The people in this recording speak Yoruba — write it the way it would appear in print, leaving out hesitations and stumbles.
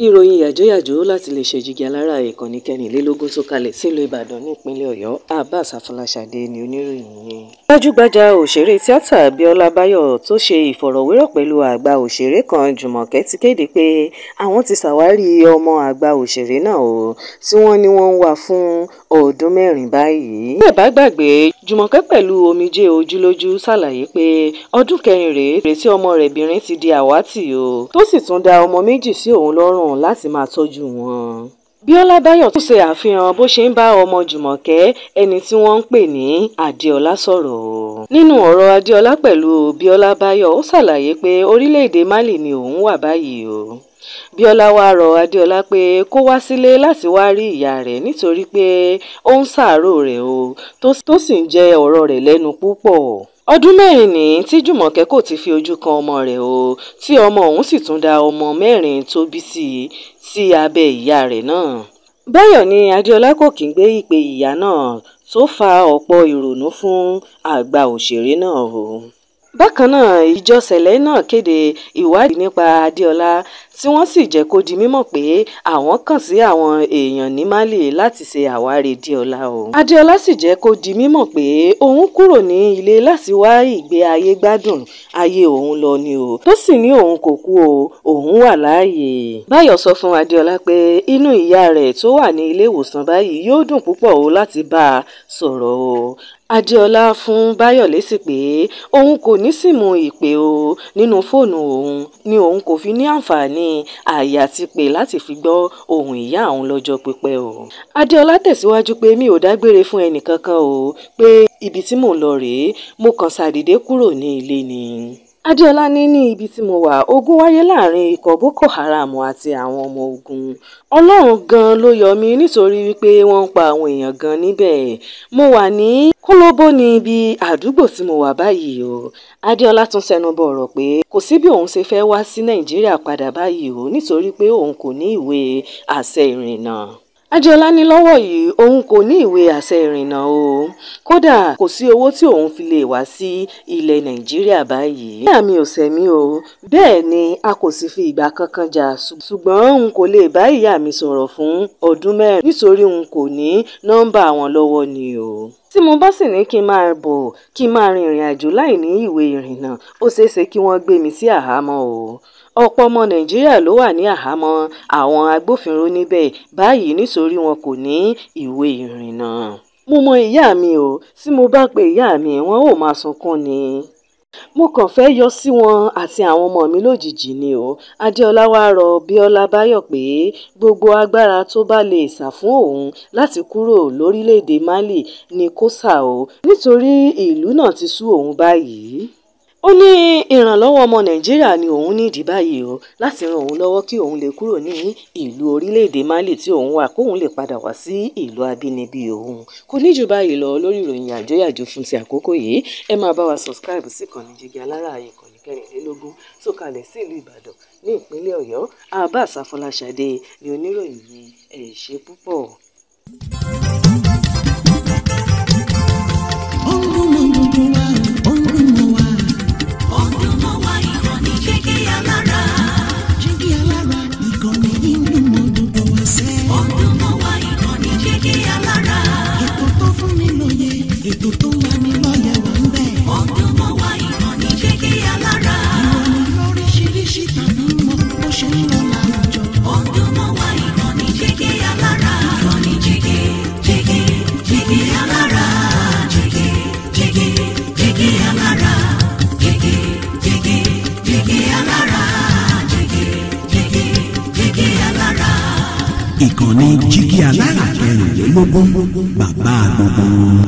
Ìròyìn yàjóyàjó láti lè ṣe Jígí Alára ìkànnì kẹrìnlélógún tó kalẹ̀ sílùú Ìbàdàn nípínlẹ̀ Ọ̀yọ́. Abbas Afọláṣadé ni oníròyìn yìí. Gbajúgbajà òṣèré tíátà Bíọ́lá Báyọ̀ tó ṣe ìfọ̀rọ̀wérọ̀ pẹ̀lú àgbà òṣèré kan Jùmọ̀kẹ́ ti kéde pé àwọn ti ṣàwárí ọmọ àgbà òṣèré náà o, tí wọ́n ní wọ́n ń wá fún ọdún 4 báyìí. Bẹ́ẹ̀ bá gbàgbé, Jùmọ̀kẹ́ pẹ̀lú omijé ojúlójú ṣàlàyé pé ọdún 4 rèé tí ọmọ rẹ̀ bìnrin ti di àwátì o, tó sì tún dá ọmọ 2 sí òun lọ́rùn láti máa tọ́jú wọn. Bíọ́lá Báyọ̀ tún ṣe àfihàn bó ṣe ń bá ọmọ Jùmọ̀kẹ́ ẹni tí wọ́n ń pè ní Adéọlá sọ̀rọ̀. Nínú ọ̀rọ̀ Adéọlá pẹ̀lú Bíọ́lá Báyọ̀, ó ṣàlàyé pé orílẹ̀-èdè Mali ni òun wà báyìí o. Bíọ́lá wá rọ Adéọlá pé kó wá sílé láti wá rí ìyá rẹ̀ nítorí pé ó ń ṣàárò rẹ̀ o, tó sì ń jẹ ọ̀rọ̀ rẹ̀ lẹ́nu púpọ̀. Ọdún 4 ní tí Jùmọ̀kẹ́ kò ti fi ojú kan ọmọ rẹ̀ o, tí ọmọ òun sì tún dá ọmọ 4 tó bí sí abẹ́ ìyá rẹ̀ náà. Báyọ̀ ní Adéọlá kò kí ń gbé ìpè ìyá náà tó fa ọ̀pọ̀ ìrònú fún àgbà òṣèré náà o. Bákan náà, ìjọ Sẹ̀lẹ́ náà kéde ìwádìí nípa Adéọlá tí wọ́n sì jẹ́ kó di mímọ̀ pé àwọn kàn sí àwọn èèyàn ní Mali láti ṣe àwárí Adéọlá o. Adéọlá sì jẹ́ kó di mímọ̀ pé òun kúrò ní ilé láti wá ìgbé ayé gbádùn ayé òun lọ ni o, tó sì ní òun kò kú o, òun wà láàyè. Báyọ̀ sọ fún Adéọlá pé inú ìyá rẹ̀ tó wà ní ilé ìwòsàn báyìí yóò dùn púpọ̀ o láti bá a sọ̀rọ̀ o. Adéọlá fún Báyọ̀ lésì pé òun kò ní síìmù ìpè o nínú fóònù òun ni òun kò fi ní àǹfààní ààyè àti pè láti fi gbọ́ ohùn ìyá òun lọ́jọ́ pípẹ́ o. Adéọlá tẹ̀síwájú pé mi ò dágbére fún ẹnìkankan o, pé ibi tí mò ń lọ rèé, mo kàn ṣàdédé kúrò ní ilé ni. Adéọlá ní ibi tí mo wà, ogun wáyé láàrin ikọ̀ Boko Haram àti àwọn ọmọ ogun. Ọlọ́run gan ló yọ mí nítorí wípé wọ́n ń pa àwọn èèyàn gan níbẹ̀. Mo wà ní Kólóbó ní ibi àdúgbò tí mo wà báyìí o. Adéọlá tún sẹnubọ ọ̀rọ̀ pé kò sí bí òun ṣe fẹ́ wá sí Nàìjíríà padà báyìí o, nítorí pé òun kò ní ìwé àṣẹ ìrìnnà. Adéọlá ní lọ́wọ́ yìí òun kò ní ìwé àṣẹ ìrìnnà o, kódà kò sí owó tí òun fi lè wá sí ilẹ̀ Nàìjíríà báyìí. Ìyá mi ò ṣẹ̀mí o, bẹ́ẹ̀ ni a kò sì fi ìgbà kankan jà, ṣùgbọ́n n kò lè bá ìyá mi sọ̀rọ̀ fún ọdún 4 nítorí n kò ní nọ́mbà wọn lọ́wọ́ ni o. Tí mo bá sì ní kí n máa bọ̀ kí n máa rin ìrìn àjò láì ní ìwé ìrìnnà, ó ṣeé ṣe kí wọ́n gbé mi sí àhámọ́ o. Ọ̀pọ̀ ọmọ Nàìjíríà ló wà ní àhámọ́ àwọn agbófinró níbẹ̀ báyìí nítorí wọn kò ní ìwé ìrìnnà. Mo mọ ìyá mi o, tí mo bá pe ìyá mi wọn ò máa sunkún ni. Mo kàn fẹ́ yọ sí wọn àti àwọn ọmọ mi lójijì ni o. Adéọlá wá rọ Bíọ́lá Báyọ̀ pé gbogbo agbára tó bá lè sà fún òun láti kúrò lórílẹ̀‐èdè Mali ni kó sà o, nítorí ìlú náà ti sú òun báyìí. Ó ní ìrànlọ́wọ́ ọmọ Nàìjíríà ni òun nídìí báyìí o, láti ran òun lọ́wọ́ kí òun lè kúrò ní ìlú orílẹ̀-èdè Mali tí òun wà, kóun lè padà wá sí ìlú abínibí òun. Kò ní jù báyìí lọ lórí ìròyìn yàjóyàjó fún ti àkókò yìí. Ẹ máa bá wa subscribe sí ìkànnì Jígí Alára ìkànnì kẹrìnlélógún tó kalẹ̀ sí ìlú Ìbàdàn ní ìpínlẹ̀ Ọ̀yọ́. Abbas Afọláṣadé ni oníròyìn yìí. Ẹ ṣé púpọ̀. Ètò tó ń lani lọ́yẹ̀ wà ń bẹ̀. Ó ń dùn mọ́ wa ìkànnì Jígí Alára. Ìròyìn lóríṣiríṣi tàbí mọ bó ṣe ń lọ láwùjọ. Ó ń dùn mọ́ wa ìkànnì Jígí Alára. Ìkànnì Jígí Jígí Jígí Alára. Jígí Jígí Jígí Alára. Jígí Jígí Jígí Alára. Jígí Jígí Jígí Alára. Ìkànnì Jígí Alára kẹrìnlélógún bàbá gbogbo.